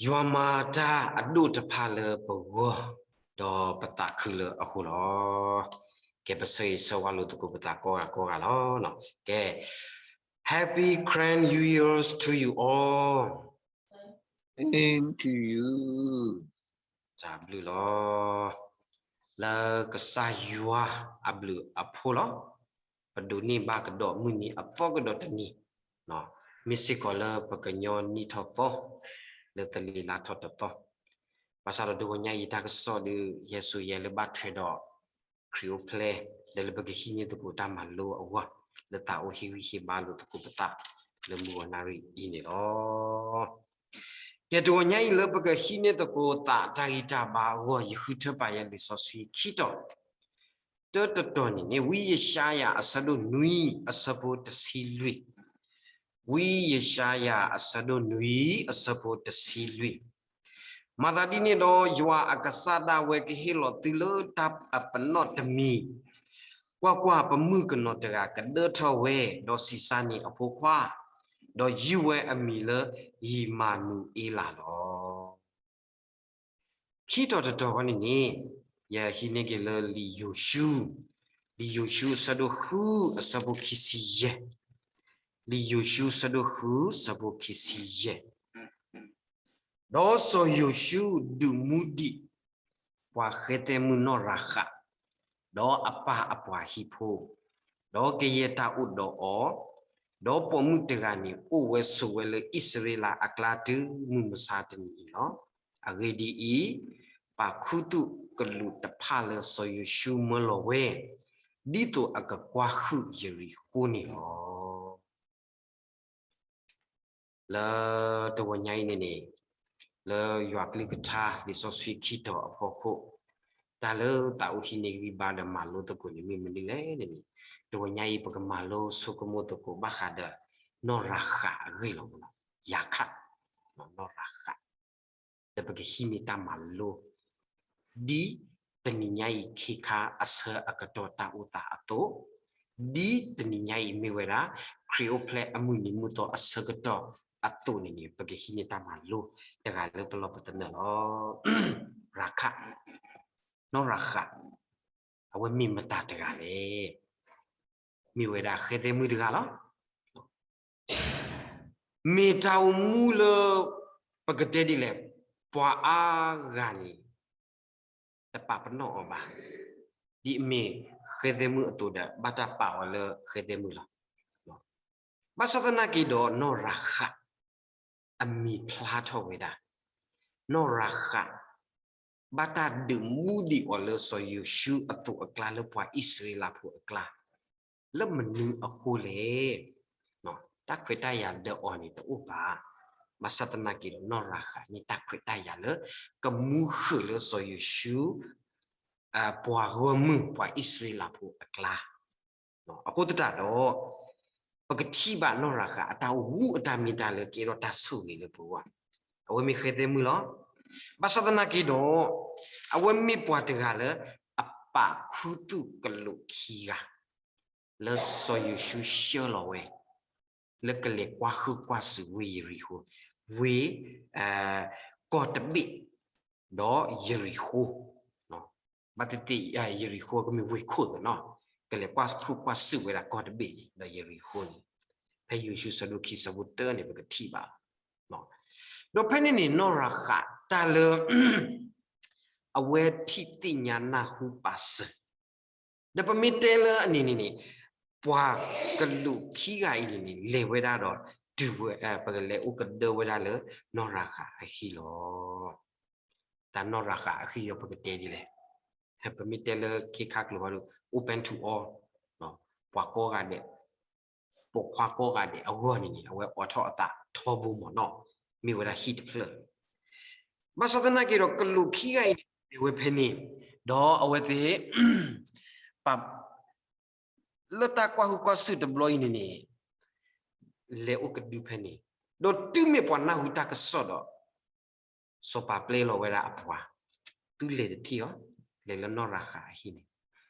ယွၤမၤတၢ်အဒိၣ်တဖၣ်လၢပဂီၢ်, ဒီးပသးခုလၢအဃိလီၤ. ကဲ ပဆၢဂ့ၤဆၢဝါလိာ်သကိးပသးကိးဂၤကိးဂၤလီၤ. ကဲ, Happy Karen New Year's to you all. Same to you. တၢ်ဘျုးလီၤ. လၢကစၢ်ယွၤအဘျုးအဖှိၣ်လီၤ. ပဒိးန့ၢ်ဘၣ်ကဒီးမုၢ်နံၤအသီကဒီးတနံၤ, မ့ၢ်စ့ၢ်ကီးလၢပကညီနံၣ်ထီၣ်သီ လၢသလ့ၤလါထီၣ်တသီ, ဘၣ်ဆၣ်ဒီးတဂီၤညါအံၤတၢ်ကစီၣ်ဒီး ယဲၢ်ဆိယဲၢ်လၢဘၣ်ထွဲဒီး ခရံာ်အိၣ်ဖျဲၣ် ဒီးလၢပကဟံးန့ၢ်သကိးတၢ်မၤလိအဂီၢ် လၢသးအိၣ်ဟ့ၣ်ဂံၢ်ဟ့ၣ်ဘါလိာ်သကိးပသး လၢမုၢ်ဂီၤနၣ်ရံၣ်အံၤန့ၣ်လီၤ. ကဲ တဂီၤညါအံၤလၢပကဟံးန့ၢ်သကိးသးတၢ်ဂံၢ်တၢ်ဘါအဂီၢ် ယဃုထၢပာ်ယဲၢ်လံာ်စီဆှံခံတီၤ, တၢတတီၤန့ၣ်န့ၣ် ဝံယၡါယၤအဆၢဒိၣ်နွံ အဆၢဖိတဆံလွံၢ်, ဝံယၡါယၤအဆၢဒိၣ်နွံ အဆၢဖိတဆံလွံၢ်, မၤသးဒ်န့ၣ်ဒီး ယွၤအကစၢ်ဒၣ်ဝဲကဟ့ၣ်လီၤသုလၢတၢ်အပနီၣ်တမံၤ, ကွၢ်ကွၢ်, ပမုၣ်ကနီၤတဂၤကဒၢထီၣ်ဝဲ, ဒီးဆံးစၢ်န့ၢ်အဖိခွါ, ဒီးယုၢ်ဝဲအမံၤလၢယံးမၤနူၤအ့လးလီၤ. ခံတီၤတတီၤဃီန့ၣ်န့ၣ် ယဟံးန့ၢ်က့ၤလၢလံာ်ယိၤၡူ, လံာ်ယိၤၡူအဆၢဒိၣ်ဃု အဆၢဖိခံဆံယဲၢ်, လံာ်ယိၤၡူအဆၢဒိၣ်ဃု အဆၢဖိခံဆံယဲၢ်, ဒီးစီၤယိၤၡူဒုးမူဒံး ပှၤဃဲသဲမုၣ်နီၢ်ရၤဃး, ဒီးအပၢ်အပှၤဟံၣ်ဖိ, ဒီးကယဲၢ်တၢ်အိၣ်ဒီးအီၤ, ဒီးပိာ်မုၣ်တဂၤန့ၣ် အိၣ်ဝဲဆိးဝဲလၢအံၣ်စရ့လးအကျါတုၤမုၢ်မဆါတနံၤအံၤလီၤ. အဂ့ၢ်ဒ်အံၤ, ပာ်ခူသူၣ်ကလူးတဖၣ်လၢစီၤယိၤၡူမၢလီၤဝဲ, ဒ်သိးအကကွၢ်ဟုၣ်ယရံၤဃိန့ၣ်လီၤ. လၢတဂီၤညါအံၤန့ၣ်န့ၣ် လၢယွၤကလုၢ်ကထါလံာ်စီဆှံခံတီၤအဖီခိၣ်, တၢ်လၢသးအိၣ်ဟံးန့ၢ်ဂံၢ်ဘါဒီးမၤလိသကိးန့ၣ်မ့ၢ်မနုၤလဲၣ်န့ၣ်န့ၣ်, တဂီၤညါအံၤ ပကမၤလိဆိကမိၣ်သကိးဘၣ်ဃးဒီး နီၢ်ရၤဃးအဂ့ၢ်လီၤ. ယၤခး, နီၢ်ရၤဃး ဒီးပကဟံးန့ၢ်တၢ်မၤလိ ဒ်တနံၤညါအံၤခ့ခါအဆၢအကတီၢ်တၢ်အိၣ်သးအသိး, ဒ်တနံၤညါအံၤမ့ၢ်ဝဲဒၣ် ခရံာ်အိၣ်ဖျဲၣ်အမုၢ်နံၤမုၢ်သီအဆၢကတီၢ်အသိးန့ၣ်န့ၣ် ပကဟံးန့ၢ်တၢ်မၤလိတဂၤလၢပလီၢ်ပသနၢၣ်လီၤ. ရၤခး, နီၢ်ရၤဃး, အဝဲမ့ၢ်မတၤတဂၤလဲၣ်. မ့ၢ်ဝဲဒၣ်ဃဲသဲမုၣ်တဂၤလီၤ. မ့ၢ်တၢ်အိၣ်မူလၢ ပကတဲဒ်လဲၣ်, ပှၤအါဂၤန့ၣ် တပာ်ပနီၣ်အီၤဘၣ်. ဒ်အမ့ၢ်ဃဲသဲမုၣ်အသိးဒီး ဘၣ်တၢ်ပာ်အီၤလၢဃဲသဲမုၣ်လီၤ. ဘၣ်ဆၣ်သနာ်က့ဒီး နီၢ်ရၤဃး အမံၤဖျါထီၣ်ဝဲဒၣ် နီၢ်ရၤဃး ဘၣ်တၢ်ဒုးမူဒံးအီၤလၢစီၤယိၤၡူအသိးအကျါ လၢပှၤအံၣ်စရ့လးဖိအကျါ လၢမနုၤအဃိလဲၣ်. တၢ်ခွဲးတၢ်ယာ်ဒီးအီၤန့ၣ်တအိၣ်ဘၣ်. ဘၣ်ဆၣ်သနာ်က့ဒီး နီၢ်ရၤဃးန့ၣ် တၢ်ခွဲးတၢ်ယာ်လၢ ကမူဃုာ်လၢစီၤယိၤၡူ ပှၤဂီၢ်မုၢ် ပှၤအံၣ်စရ့လးဖိအကျါ အဃိသတးဒီး ပကထံၣ်ဘၣ်နီၢ်ရၤဃးအတၢ်အိၣ်မူအတၢ်မ့ၢ်တၢ်လၢကဲထီၣ်တၢ်ဆိၣ်ဂ့ၤလၢပဂီၢ်, အဝဲမ့ၢ်ဃဲသဲမုၣ်လီၤ. ဘၣ်ဆၣ်သနာ်က့ဒီး အဝဲမ့ၢ်ပှၤတဂၤလၢ အပာ်ခူသူၣ်ကလူးခံဂၤ လၢစီၤယိၤၡူဆှၢလီၤဝဲ လၢကလဲၤကွၢ်ဟုၣ်ကွၢ်စူၣ်ဝ့ၢ်ယရံၤဃိ, ဝ့ၢ် ကီၢ်တဘ့ၣ် ဒီးယရံၤဃိ, ဘၣ်သ့ၣ်သ့ၣ် ယရံၤဃိကမ့ၢ်ဝ့ၢ်ခိၣ်သနီၤ, ကလဲၤကွၢ်ဟုၣ်ကွၢ်စူၣ်ဝဲဒၣ်ကီၢ်တဘ့ၣ်န့ၣ် ဒီးယရံၤဃိန့ၣ်, ဖဲယိၤၡူဆၢဒိၣ်ခံဆၢဖိတၢန့ၣ် ပကထံၣ်ဘၣ်လီၤ. ဒီးဖဲန့ၣ်န့ၣ် နီၢ်ရၤဃးတၢ်လၢ အဝဲထံၣ်သ့ၣ်ညါနၢ်ဟူပာ်စၢၤ ဒီးပမ့ၢ်တဲလၢအန့ၣ်န့ၣ်န့ၣ်, ပှၤကလူးခံဂၤအံၤန့ၣ်န့ၣ် လဲၤဝဲဒၣ်ဒီး တုၤဝဲ ပကလဲၤအိၣ်ကဒၢဝဲဒၣ်လၢ နီၢ်ရၤဃးအဟံၣ်လီၤ. တၢ်နီၢ်ရၤဃးအဟံၣ်အံၤ ပကတဲဒ်လဲၣ်, ပမ့ၢ်တဲလၢခ့ခါကျိာ်ဘၣ်ဒီး open to all, ပှၤကိးဂၤဒဲး ပိာ်ခွါကိးဂၤဒဲးအဂီၢ်န့ၣ်န့ၣ် အဝဲအိးထီၣ်အသးထီဘိမ့ၢ်နီၤ, မ့ၢ်ဝဲဒၣ်ဟံၣ်တဖျၢၣ်. ဘၣ်ဆၣ်သနာ်က့ဒီး ကလူးခံဂၤအံၤန့ၣ် လဲၤဝဲဖဲန့ၣ်, ဒီးအဝဲသ့ၣ် ပ လၢတၢ်ကွၢ်ဟုၣ်ကွၢ်စူၣ်တဘျီအံၤန့ၣ်န့ၣ် လဲၤအိၣ်ကဒုဖဲန့ၣ်, ဒီးတုၤမ့ၢ်ပှၤနၢ်ဟူတၢ်ကစီၣ်ဒီး စီၤပၤပျဲလီၤဝဲဒၣ်အပှၤ, သုလဲၤတထံၣ်အီၤ, လဲၤလၢနီၢ်ရၤဃးအဟံၣ်န့ၣ်,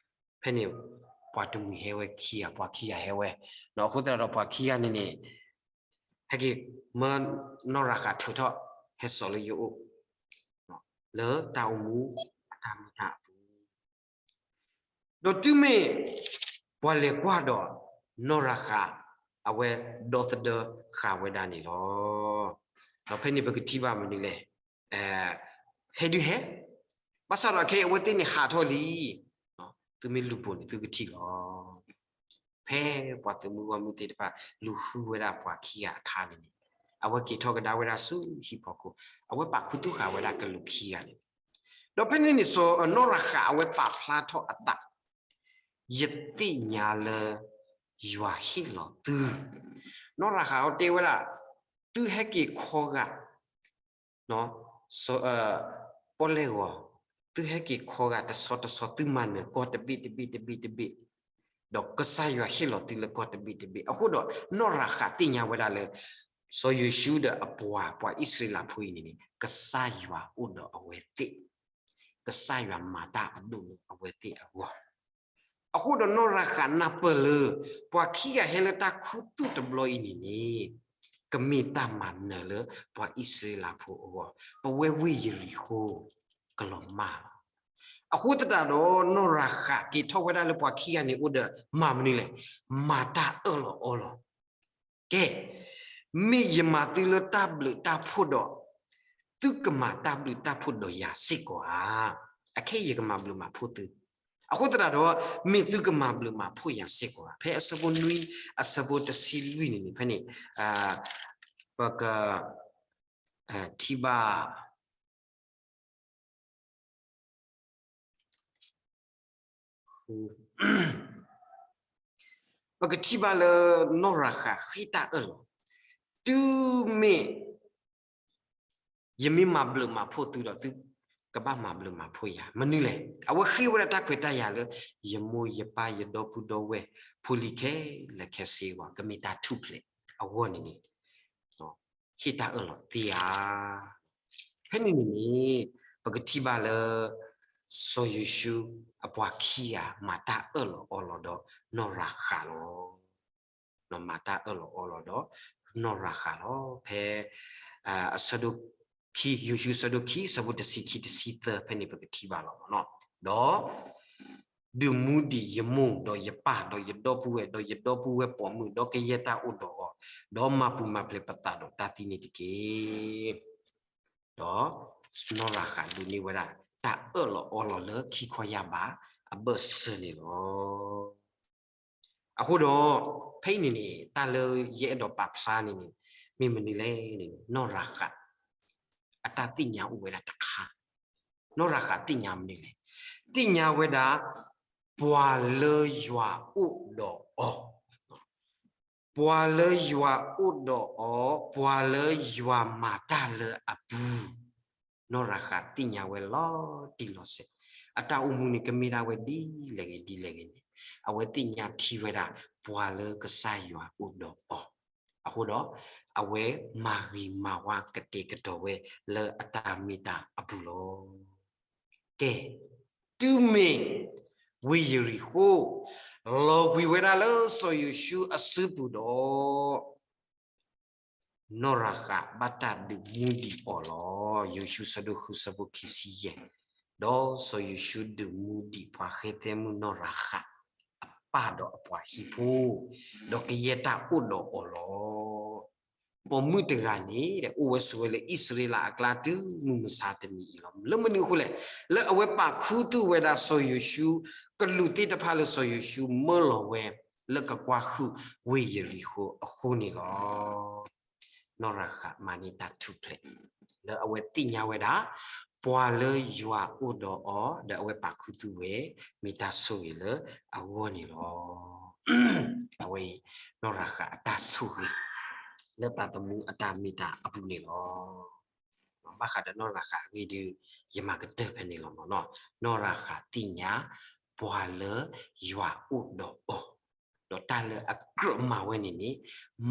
ဖဲန့ၣ် ပှၤတမှံၤဟဲဝဲခံဂၤ, ပှၤခံဂၤဟဲဝဲ, အဃိသတးဒီးပှၤခံဂၤန့ၣ်န့ၣ် ဟဲက့ၤ မၢနီၢ်ရၤဃးထုးထီၣ် ဟဲစိာ်လၢယအိၣ် လၢတၢ်အိၣ်မူအတၢ်မ့ၢ်တၢ်အပူၤ ဒီးတုၤမ့ၢ်ပှၤလဲၤကွၢ်ဒီး နီၢ်ရၤဃး အဝဲဒီသဒၢဃာ်ဝဲဒၣ်န့ၣ်လီၤ. ဒီးဖဲန့ၣ်ပကထံၣ်ဘၣ်မနုၤလဲၣ်, ဟဲဒုးဟဲ, ဘၣ်ဆၣ်ဒီးခဲအံၤအဝဲသ့ၣ်န့ၣ်ဟးထီၣ်လံ, သုမ့ၢ်လူၤပိာ်န့ၣ်သုကထံၣ်လီၤ. ဖဲပှၤသုးမုၢ်ဂီၢ်မုၢ်သ့ၣ်တဖၣ် လူၤဃုဝဲဒၣ်ပှၤခံဂၤအခါန့ၣ်န့ၣ်, အဝဲက့ၤထီၣ်ကဒါဝဲဒၣ်ဆူဟံၣ်ဖီခိၣ်, အဝဲပာ်ခူသူၣ်ဃာ်ဝဲဒၣ်ကလူးခံဂၤန့ၣ်, ဒီးဖဲန့ၣ်န့ၣ် စီၤနီၢ်ရၤဃးအဝဲပာ်ဖျါထီၣ်အသး, ယသ့ၣ်ညါလၢ ယွၤဟ့ၣ်လီၤသု, နီၢ်ရၤဃးအီၤတဲဝဲဒၣ်, သုဟဲက့ၤခီဂာ် ပီၣ်လဲၣ်ဂီၤ, သုဟဲက့ၤခီဂာ်တဆီတဆီ သုမၤနၢၤကီၢ်တဘ့ၣ်တဘ့ၣ်တဘ့ၣ်တဘ့ၣ်, ဒီးကစၢ်ယွၤဟ့ၣ်လီၤသုလၢကီၢ်တဘ့ၣ်တဘ့ၣ်. အဃိဒီးနီၢ်ရၤဃးသ့ၣ်ညါဝဲဒၣ်လၢ စီၤယိၤၡူဒီးအပှၤ ပှၤအံၣ်စရ့လးဖိအံၤန့ၣ်န့ၣ် ကစၢ်ယွၤအိၣ်ဒီးအဝဲသ့ၣ်, ကစၢ်ယွၤမၤတၢ်အဒိၣ်လၢအဝဲသ့ၣ်အဂီၢ် အဃိဒီးနီၢ်ရၤဃးနၢ်ပၢၢ်လၢ ပှၤခံဂၤဟဲလၢတၢ်ခူသူၣ်တဘျီအံၤန့ၣ်န့ၣ် ကမ့ၢ်တၢ်မၤနၢၤလၢပှၤအံၣ်စရ့လးဖိအဂီၢ်, ပဝဲဝ့ၢ်ယရံၤဃိၣ် ကလီၤမၢ်လီၤ. အဃိသတးဒီးနီၢ်ရၤဃးက့ၤထီၣ်ဝဲဒၣ်လၢပှၤခံဂၤန့ၣ်အိၣ်ဒီးမၤမနုၤလဲၣ်, မၤတၢ်အၢၣ်လီၤအီလီၤ ကဲ, မ့ၢ်ယမၤသုလၢတၢ်ဘျုးတၢ်ဖှိၣ်ဒီး, သုကမၤတၢ်ဘျုးတၢ်ဖှိၣ်ဒီးယၤစ့ၢ်ကီးဧါ. အခဲအံၤယကမၤဘျုးမၤဖှိၣ်သု, အဃိသတးဒီး မ့ၢ်သုကမၤဘျုးမၤဖှိၣ်ယၤစ့ၢ်ကီးဧါ. ဖဲအဆၢဖိနွံ အဆၢဖိတဆံလွံၢ်န့ၣ်န့ၣ် ဖဲန့ၣ် ပက ထံၣ်ဘၣ် ပကထံၣ်ဘၣ်လၢနီၢ်ရၤဃးဃ့ၢ်တၢ်အၢၣ်လီၤ, တုၤမ့ၢ် ယမ့ၢ်မၤဘျုးမၤဖှိၣ်သုဒီး သုကဘၣ်မၤဘျုးမၤဖှိၣ်ယၤ မနုၤလဲၣ်. အဝဲဃ့ၢ်ဝဲဒၣ်တၢ်ခွဲးတၢ်ယာ်လၢ ယမိၢ်ယပၢ်ယဒီပုၢ်ဒီဝဲၢ် ဖိလံၤခဲလၢာ်ခဲဆ့ဂ့ၤ ကမ့ၢ်တၢ်ထူၣ်ဖျဲးအဂီၢ်န့ၣ်န့ၣ် ဟ့ၣ်တၢ်အၢၣ်လီၤသ့ဧါ. ဖဲန့ၣ်န့ၣ်န့ၣ် ပကထံၣ်ဘၣ်လၢ စီၤယိၤၡူ အပှၤခံဂၤ မၤတၢ်အၢၣ်လီၤအီလီၤဒီးနီၢ်ရၤဃးလီၤ. မၤတၢ်အၢၣ်လီၤအီလီၤဒီးနီၢ်ရၤဃးလီၤ. ဖဲ အဆၢဒိၣ်ခံ ယိၤၡူအဆၢဒိၣ်ခံ အဆၢဖိတဆံခံ တဆံသၢ ဖဲန့ၣ်ပကထံၣ်ဘၣ်လီၤမ့ၢ်နီၤ. ဒီး ဒုးမူဒံးယမိၢ်ဒီးယပၢ်ဒီးယဒီပုၢ်ဝဲၢ် ဒီးယဒီပုၢ်ဝဲၢ်ပိာ်မုၣ် ဒီးကယဲၢ်တၢ်အိၣ်ဒီးအီၤ, ဒီးမၤပူၤမၤဖျဲးပသးဒီးတၢ်သံန့ၣ်တက့ၢ်. ဒီးနီၢ်ရၤဃးဒိးန့ၢ်ဝဲဒၣ် တၢ်အၢၣ်လီၤအီလီၤလၢခံခီယၢ်ဘးအဘၢၣ်စၢၤန့ၣ်လီၤ. အဃိဒီး ဖဲအံၤန့ၣ်န့ၣ် တၢ်လၢယအဲၣ်ဒိးပာ်ဖျါန့ၣ်န့ၣ် မ့ၢ်မနုၤလဲၣ်န့ၣ် နီၢ်ရၤဃး အတၢ်သ့ၣ်ညါအိၣ်ဝဲဒၣ်တခါ, နီၢ်ရၤဃးသ့ၣ်ညါမနုၤလဲၣ်, သ့ၣ်ညါဝဲဒၣ် ပှၤလၢယွၤအိၣ်ဒီးအီၤ ပှၤလၢယွၤအိၣ်ဒီးအီၤ, ပှၤလၢယွၤမၤတၢ်လၢအပူၤ, နီၢ်ရၤဃးသ့ၣ်ညါဝဲလီၤတံၢ်လီၤဆဲး, အတၢ်အိၣ်မူန့ၣ် ကမ့ၢ်ဒၣ်ဝဲဒ်လဲၣ်ဂ့ၤဒ်လဲၣ်ဂ့ၤန့ၣ်, အဝဲသ့ၣ်ညါထံဝဲဒၣ် ပှၤလၢကစၢ်ယွၤအိၣ်ဒီးအီၤ, အဃိဒီး အဝဲမၤဂ့ၤမၤဝါကတဲာ်ကတီၤဝဲလၢအတၢ်မ့ၢ်တၢ်အပူၤလီၤ. ကဲ, တုၤမ့ၢ်ဝ့ၢ်ယရံၤဃိၣ် လီၤကွံာ်ဝဲဒၣ်လၢစီၤယိၤၡူအစုပူၤဒီး နီၢ်ရၤဃးဘၣ်တၢ်ဒုးမူဒံးအီၤလီၤ. ယိၤၡူအဆၢဒိၣ်ဃု အဆၢဖိခံဆံယဲၢ်, ဒီးစီၤယိၤၡူဒုးမူဒံးပှၤဃ့ၢ်သဲမုၣ်နီၢ်ရၤဃး အပၢ်ဒီးအပှၤဟံၣ်ဖိ, ဒီးကယဲၢ်တၢ်အိၣ်ဒီးအီၤလီၤ. ပိာ်မုၣ်တဂၤန့ၣ် အိၣ်ဝဲဆိးဝဲလၢအံၣ်စရ့လးအကျါတုၤမုၢ်မဆါတနံၤအံၤလီၤ. လၢမနုၤအဃိလဲၣ်, လၢအဝဲပာ်ခူသူၣ်ဝဲဒၣ်စီၤယိၤၡူ, ကလူးသ့ၣ်တဖၣ်လၢစီၤယိၤၡူမၢလီၤဝဲ လၢကကွၢ်ဟုၣ်ဝ့ၢ်ယရံၤဃိၤအဃိန့ၣ်လီၤ. နီၢ်ရၤဃးမၤန့ၢ်တၢ်ထူၣ်ဖျဲး လၢအဝဲသ့ၣ်ညါဝဲဒၣ် ပှၤလၢယွၤအိၣ်ဒီးအီၤ ဒီးအဝဲပာ်ခူသူၣ်ဝဲ မ့ၢ်တၢ်ဆိၣ်ဂ့ၤလၢအဂီၢ်န့ၣ်လီၤ. အဝဲအံၤ နီၢ်ရၤဃးအတၢ်ဆိၣ်ဂ့ၤ လၢသးသမူအတၢ်မ့ၢ်တၢ်အပူၤန့ၣ်လီၤ. ဘၣ်ဃးဒီးနီၢ်ရၤဃးအဂ့ၢ်ဒုး ယမၤကတၢၢ်ဖဲန့ၣ်လီၤမ့ၢ်နီၤ. နီၢ်ရၤဃးသ့ၣ်ညါ ပှၤလၢယွၤအိၣ်ဒီးအီၤ, ဒီးတၢ်လၢအကြၢးမၤဝဲန့ၣ်န့ၣ်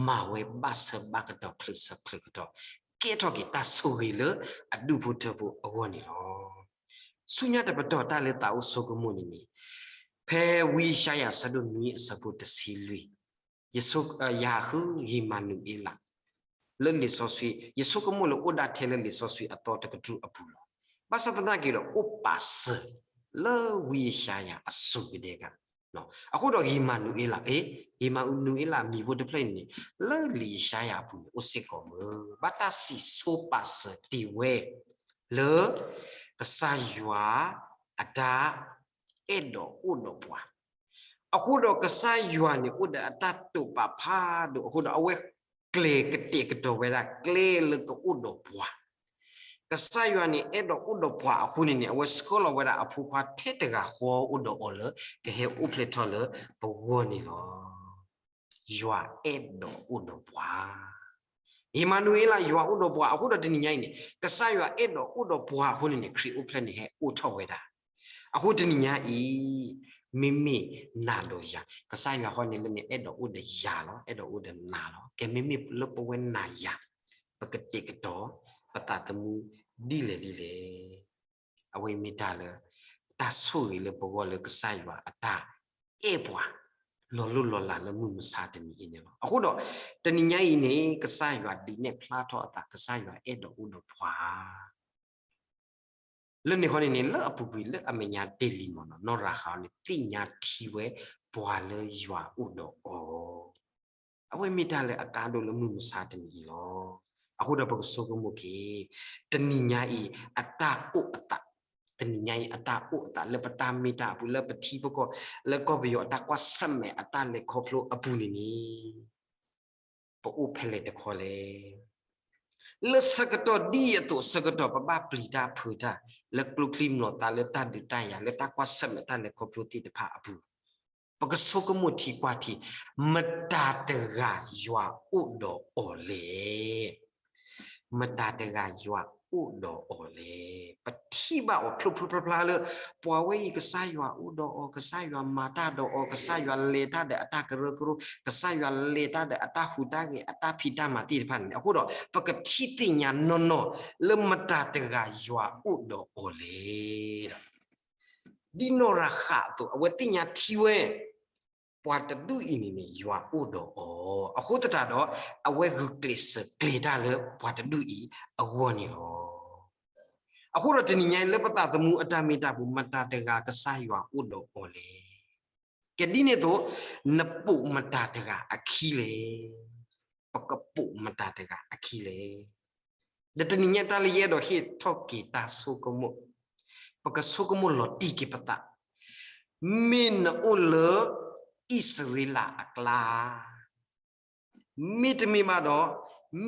မၤဝဲဘၣ်ဆၢဘၣ်ကတီၢ် ချုးဆၢချုးကတီၢ်, ကဲထီၣ်က့ၤတၢ်ဆိၣ်ဂ့ၤလၢအဒူၣ်ဖိထၢဖိအဂီၢ်န့ၣ်လီၤ. ဆူညါတပတီၢ်တၢ်လၢသးအိၣ်ဆိကမိၣ်န့ၣ်န့ၣ်, ဖဲဝံယၡါယၤအဆၢဒိၣ်နွံအဆၢဖိတဆံလွံၢ်, ယဟးဃုယ့မၤနူၤအ့လး, လၢလံာ်စီဆှံ, ယဆိကမိၣ်လၢအိၣ်ဒၣ်ထဲလၢလံာ်စီဆှံအသီတကတြူၢ်အပူၤလီၤ. ဘၣ်ဆၣ်သနာ်က့ဒီး အိၣ်ပာ်စၢၤလၢဝံယၡါယၤအစိၤကဒဲက, အဃိဒီးဧ့မၤနူၤအ့လး, အ့, ဧ့မၤနူၤအ့လးမံၤဖိတဖျၢၣ်အံၤန့ၣ် လၢလံာ်ယၡါယၤအပူၤန့ၣ် အိၣ်စ့ၢ်ကီးမ့ၢ် ဘၣ်တၢ်စံးဆိပာ်စၢၤတ့ၢ်ဝဲ လၢ ကစၢ်ယွၤအတၢ်အဲၣ်ဒိးအိၣ်ဒီးပှၤ, အဃိဒီးကစၢ်ယွၤန့ၣ် အိၣ်ဒီးအတၢ်တိာ်ပာ်ဖးဒိၣ်အဃိဒီး အဝဲကျဲၤကတဲာ်ကတီၤဝဲဒၣ်ကျဲလၢကအိၣ်ဒီးပှၤ, ကစၢ်ယွၤန့ၣ် အဲၣ်ဒိးအိၣ်ဒီးပှၤအဃိန့ၣ်န့ၣ် အဝဲဆှၢလီၤဝဲဒၣ်အဖိခွါထဲတဂၤဃီအိၣ်ဒီးအီၤလၢ ကဟဲအိၣ်ဖျဲၣ်ထီၣ်လၢပဂီၢ်န့ၣ်လီၤ. ယွၤအဲၣ်ဒိးအိၣ်ဒီးပှၤ, ဧ့မၤနူၤအ့လး ယွၤအိၣ်ဒီးပှၤအဃိဒီးတနံၤညါအံၤန့ၣ် ကစၢ်ယွၤအဲၣ်ဒိးအိၣ်ဒီးပှၤအဃိန့ၣ်န့ၣ် ခရံာ်အိၣ်ဖျဲၣ်န့ၣ်ဟဲအိၣ်ထီၣ်ဝဲဒၣ်, အဃိတနံၤညါအံၤ မ့မ့ၢ်နၤဒီးယၤ ကစၢ်ယွၤဃီန့ၣ်လၢန့ၣ် အဲၣ်ဒိးအိၣ်ဒီးယၤလီၤ, အဲၣ်ဒိးအိၣ်ဒီးနၤလီၤ. ကဲမ့မ့ၢ်လၢပဝဲနၤယၤ ပကတဲာ်ကတီၤ ပသးသမူဒ်လဲၣ်ဒ်လဲၣ် အဝဲမ့ၢ်တၢ်လၢ တၢ်ဆိၣ်ဂ့ၤလၢပဂီၢ်လၢကစၢ်ယွၤအတၢ် အဲၣ်ပှၤ လီၤလိၢ်လီၤလးလၢမုၢ်မဆါတနံၤအံၤန့ၣ်လီၤ. အဃိဒီး တနံၤညါအံၤန့ၣ် ကစၢ်ယွၤဒုးနဲၣ်ဖျါထီၣ်အသး ကစၢ်ယွၤအဲၣ်ဒိးအိၣ်ဒီးပှၤ လၢန့ၣ်ဃီန့ၣ်န့ၣ် လၢအပူၤကွံာ်လၢအမဲာ်ညါတ့ၢ်လံမ့ၢ်နီၤ နီၢ်ရၤဃးန့ၣ် သ့ၣ်ညါထံဝဲပှၤလၢယွၤအိၣ်ဒီးအီၤ အဝဲမ့ၢ်တၢ်လၢအကါဒိၣ်လၢမုၢ်မဆါတနံၤအံၤလီၤ. အဃိဒီးပကဆိကမိၣ်က့ၤ တနံၤညါအံၤ အတၢ်အိၣ်အသး, တနံၤညါအံၤ အတၢ်အိၣ်အသးလၢပတၢ်မ့ၢ်တၢ်အပူၤ လၢပထံပကီၢ် လၢကီၢ်ပယီၤအတၢ်ကွၢ်ဆၢၣ်မဲာ်အတၢ်လဲၤခီဖျိအပူၤန့ၣ်န့ၣ် ပအိၣ်ဖဲလဲၣ်တခီလဲၣ်. လၢဆၢကတီၢ်ဒ်အံၤအသိး ဆၢကတီၢ်ပဘၣ်ပျံၤတၢ်ဖုးတၢ် လၢကျိချံမျိာ်သး လၢတၢ်ဒုးတၢ်ယၤ လၢတၢ်ကွၢ်ဆၢၣ်မဲာ်တၢ်လဲၤခီဖျိသ့ၣ်တဖၣ်အပူၤ, ပကဆိကမိၣ်ထံကွၢ်ထံ, မတၤတဂၤယွၤအိၣ်ဒီးအီၤလဲၣ်. မတၤတဂၤယွၤအိၣ်ဒီးအီၤလဲၣ်. ပထံၣ်ဘၣ်အီၤဖျိဖျိဖျါဖျါလၢ ပှၤဝဲအံၤ ကစၢ်ယွၤအိၣ်ဒီးအီၤ, ကစၢ်ယွၤမၤတၢ်ဒီးအီၤ, ကစၢ်ယွၤလဲၤတၢ်ဒီးအတၢ်ကရၢကရိ, ကစၢ်ယွၤလဲၤတၢ်ဒီးအတၢ်ဟူးတၢ်ဂဲၤ အတၢ်ဖံးတၢ်မၤသ့ၣ်တဖၣ်န့ၣ် အဃိဒီး ပကထံၣ်သ့ၣ်ညါနီၢ်နီၢ် လၢမတၤတဂၤယွၤအိၣ်ဒီးအီၤလဲၣ်. ဒ်နီၢ်ရၤဃးအသိး အဝဲသ့ၣ်ညါထံဝဲ ပှၤတဒူၣ်အံၤန့ၣ်န့ၣ် ယွၤအိၣ်ဒီးအီၤ, အဃိသတးဒီး အဝဲဂုာ်ကျဲးစၢးကျဲၤတၢ်လၢပှၤတဒူၣ်အံၤအဂီၢ်န့ၣ်လီၤ. အဃိဒီးတနံၤညါအံၤ လၢပသးသမူအတၢ်မ့ၢ်တၢ်ပူၤ မတၤတဂၤကစၢ်ယွၤအိၣ်ဒီးအီၤလဲၣ်. ကဲဒ်န့ၣ်အသိး နပိာ်မတၤတဂၤအခံလဲၣ်. ပကပိာ်မတၤတဂၤအခံလဲၣ်. ဒီးတနံၤညါတၢ်လၢယအဲၣ်ဒိးဟ့ၣ်ထီၣ်က့ၤတၢ်ဆိကမိၣ်, ပကဆိကမိၣ်လီၤတံၢ်က့ၤပသး, မ့ၢ်နအိၣ်လၢအံၣ်စရ့လးအကျါ, မ့တမ့ၢ်ဘၣ်ဒီး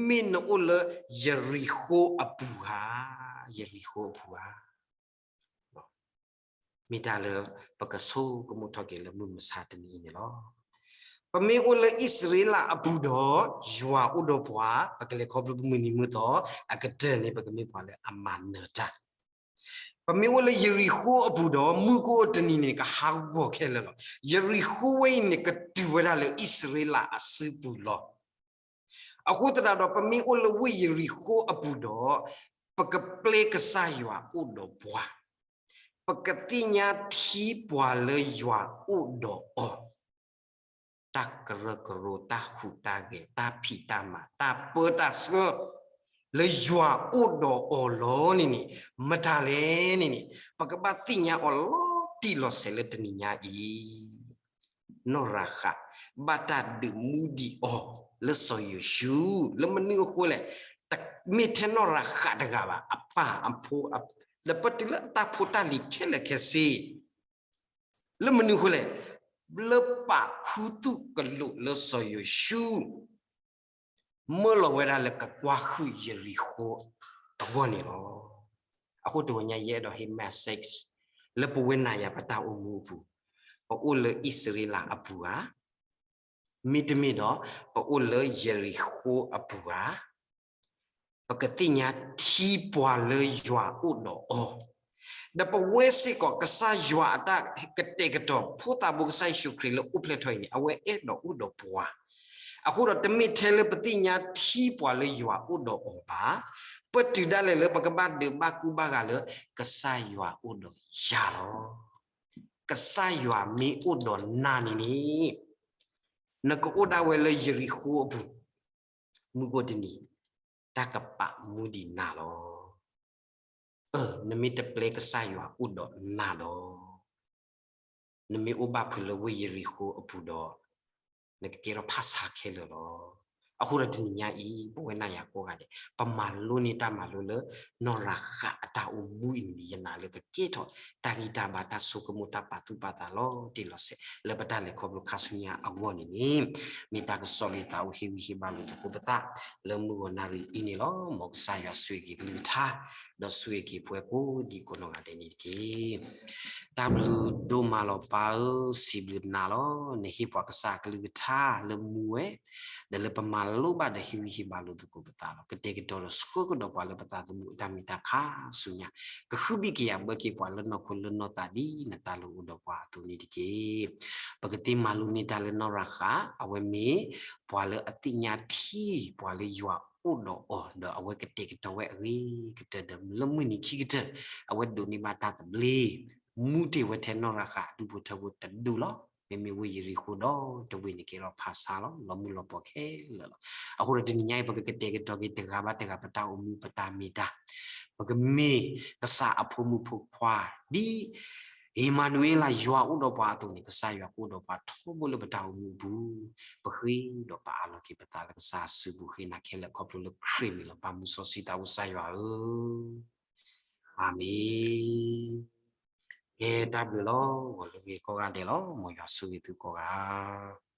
မ့ၢ်နအိၣ်လၢယရံၤဃိအပူၤဧါ, ယရံၤဃိအပူၤဧါ. မ့ၢ်တၢ်လၢ ပကဆိကမိၣ်ထီၣ်က့ၤလၢမုၢ်မဆါတနံၤအံၤန့ၣ်လီၤ. ပမ့ၢ်အိၣ်လၢအံၣ်စရ့လးအပူၤဒီး ယွၤအိၣ်ဒီးပှၤ, ပကလဲၤခီဖျိပမုၢ်နံၤမုၢ်သီ, အကတၢၢ်န့ၣ် ပကမ့ၢ်ပှၤလၢအမၤနၢၤတၢ်. ပမ့ၢ်အိၣ်လၢယရံၤဃိအပူၤဒီး မုၢ်ကအိၣ်တနံၤန့ၣ် ကဟးဂီၤခဲလၢာ်လီၤ. ယရံၤဃိဝဲအံၤန့ၣ် ကတုၤဝဲဒၣ်လၢအံၣ်စရ့လးအစုပူၤလီၤ. အဃိသတးဒီး ပမ့ၢ်အိၣ်လၢဝ့ၢ်ယရံၤဃိအပူၤဒီး ပကပျဲကစၢ်ယွၤအိၣ်ဒီးပှၤ, ပကသ့ၣ်ညါထံပှၤလၢယွၤအိၣ်ဒီးအီၤ, တၢ်ကရၢကရိ တၢ်ဟူးတၢ်ဂဲၤ တၢ်ဖံးတၢ်မၤ တၢ်ပၢတၢ်ဆှၢ လၢယွၤအိၣ်ဒီးအီၤလီၤန့ၣ်န့ၣ် မတၤလဲၣ်န့ၣ်န့ၣ် ပကဘၣ်သ့ၣ်ညါအီၤလီၤတံၢ်လီၤဆဲးလၢတနံၤညါအံၤ နီၢ်ရၤဃး ဘၣ်တၢ်ဒုးမူဒံးအီၤလၢစီၤယိၤၡူ, လၢမနုၤအဃိလဲၣ်, တမ့ၢ်ထဲနီၢ်ရၤဃးတဂၤဘၣ်, အပၢ်အဖိ, ဒီးပတုၤလၢအတၢ်ဖိတၢ်လံၤခဲလၢာ်ခဲဆ့, လၢမနုၤအဃိလဲၣ်, လၢပာ်ခူသူၣ်ကလိာ်လၢစီၤယိၤၡူ မၢလီၤဝဲဒၣ်လၢကကွၢ်ဟုၣ်ယရံၤဃိအဂီၢ်န့ၣ်လီၤ. အဃိတဂီၤညါ ယအဲၣ်ဒိးဟ့ၣ် message လၢပဝဲနၤယၤပတၢ်အိၣ်မူအပူၤ, ပအိၣ်လၢအံၣ်စရ့လးအပူၤဧါ, မ့တမ့ၢ်ဒီး ပအိၣ်လၢယရံၤဃိအပူၤဧါ, ပကသ့ၣ်ညါထံပှၤလၢယွၤအိၣ်ဒီးအီၤ, ဒီးပဝဲစ့ၢ်ကီး ကစၢ်ယွၤအတၢ်ကတဲာ်ကတီၤ ဖိသၣ်ဘိကစၢ်ယ့ၣ်ၡူးခရံာ်လၢအိၣ်ဖျဲၣ်ထီၣ်အံၤန့ၣ် အဝဲအဲၣ်ဒိးအိၣ်ဒီးပှၤ, အဃိဒီးတမ့ၢ်ထဲလၢပသ့ၣ်ညါထံပှၤလၢယွၤအိၣ်ဒီးအီၤဘၣ်, ပတုၤဒၣ်လဲာ်လၢပကဘၣ်ဒုးဘၣ်ကူဘၣ်ဂာ်လၢ ကစၢ်ယွၤအိၣ်ဒီးယၤလီၤ. ကစၢ်ယွၤမ့ၢ်အိၣ်ဒီးနၤန့ၣ်န့ၣ် နကအိၣ်ဒၣ်ဝဲလၢယရံၤဃိအပူၤ, မုၢ်ကအိၣ်တနံၤ တၢ်ကပာ်မူဒံးနၤလီၤ. အၢ နမ့ၢ်တပျဲကစၢ်ယွၤအိၣ်ဒီးနၤဒီး နမ့ၢ်အိၣ်ဘၣ်ဖုးလၢဝ့ၢ်ယရံၣ်ဃိအပူၤဒီး နကကဲထီၣ်ဖၣ်ဆါခဲလၢာ်လီၤ. အဃိဒီးတနံၤညါအံၤ ပဝဲနၤယၤကိးဂၤဒဲး ပမၤလိန့ၢ်တၢ်မၤလိလၢ နီၢ်ရၤဃးအတၢ်အိၣ်မူအံၤန့ၣ် ယနာ်လၢကကဲထီၣ်တၢ်ဂံၢ်တၢ်ဘါ တၢ်ဆိကမိၣ်တၢ်ပာ်သူၣ်ပာ်သးလီၤတံၢ်လီၤဆဲး လၢပတၢ်လဲၤခီဖျိခါဆူညါအဂီၢ်န့ၣ်န့ၣ် မ့ၢ်တၢ်ကစီၣ်လၢယသးအိၣ်ဟ့ၣ်ဂံၢ်ဟ့ၣ်ဘါလိာ်သကိးပသး လၢမုၢ်ဂီၤနၣ်ရံၣ်အံၤန့ၣ်လီၤ. မ်ကစၢ်ယွၤဆိၣ်ဂ့ၤက့ၤကလုၢ်ကထါ ဒီးဆိၣ်ဂ့ၤက့ၤပှၤကိးဒံကိးနီၢ်ဂၤဒဲးန့ၣ်တက့ၢ်. တၢ်ဘျုးဒိၣ်မးလီၤပၢ်ဧၢ, စံးဘျုးနၤလီၤ. နဟ့ၣ်ပှၤကစၢ်ကလုၢ်ကထါလၢမူဝဲ, ဒီးလၢပမၤလိဘၣ်ဒီးဟ့ၣ်ဂံၢ်ဟ့ၣ်ဘါလိာ်သကိးပသးလီၤ. ကတဲာ်ကတီၤဒီးဆှၢကဒီးပှၤလၢပသးသမူအတၢ်မ့ၢ်တၢ်ခါဆူညါ, ကဃုဘံၣ်ကယာ်ဘၢက့ၤပှၤလၢနီၢ်ခိလၢနီၢ်သးဒ်နတၢ်လုၢ်အီၣ်ဒီးပှၤအသိးန့ၣ်တက့ၢ်. ပကသ့မၤလိန့ၢ်တၢ်လၢနီၢ်ရၤဃး, အဝဲမ့ၢ်ပှၤလၢအသ့ၣ်ညါထံပှၤလၢယွၤအိၣ်ဒီးအီၤ, ဒီးအဝဲကတဲာ်ကတီၤဝဲအဂ့ၤကတၢၢ်ဒီးလၢမုၢ်နံၤခံကတၢၢ်, အဝဲဒိးန့ၢ်ဘၣ်တၢ်သဘျ့, မူတ့ၢ်ဝဲထဲနီၢ်ရၤဃးအဒူၣ်ဖိထၢဖိတဒူၣ်လီၤ. မ့မ့ၢ်ဝ့ၢ်ယရံၣ်ဃိဒီတဝ့ၢ်န့ၣ်ကဲထီၣ်ဖၣ်ဆါလီၤ, လီၤမုၢ်လီၤပှီၢ်ခဲလၢာ်လီၤ. အဃိဒီးတနံၤညါအံၤ ပကကတဲာ်ကတီၤက့ၤတဂၤဘၣ်တဂၤပတၢ်အိၣ်မူပတၢ်မ့ၢ်တၢ်, ပကမ့ၢ်ကစၢ်အဖိမုၣ်ဖိခွါဒ် အ့မၤနူၤအ့လး ယွၤအိၣ်ဒီးပှၤအသိးန့ၣ် ကစၢ်ယွၤကအိၣ်ဒီးပှၤထီဘိလၢပတၢ်အိၣ်မူအပူၤ, ပဃ့ဒီးပအးလီၤက့ၤပသးလၢကစၢ်အစုပူၤ ဃ့နၤခဲလၢာ်ခီဖျိလၢခရံာ်မံၤလီၤ. ပၢ်မူစီဆှံသးအိၣ်ကစၢ်ယွၤဧၢ, အၤမ့ၣ်. ကဲတၢ်ဘျုးလီၤ, ဂီၤလၢဂ့ၤကိးဂၤဒဲးလီၤ, မ်ယွၤဆိၣ်ဂ့ၤသုကိးဂၤ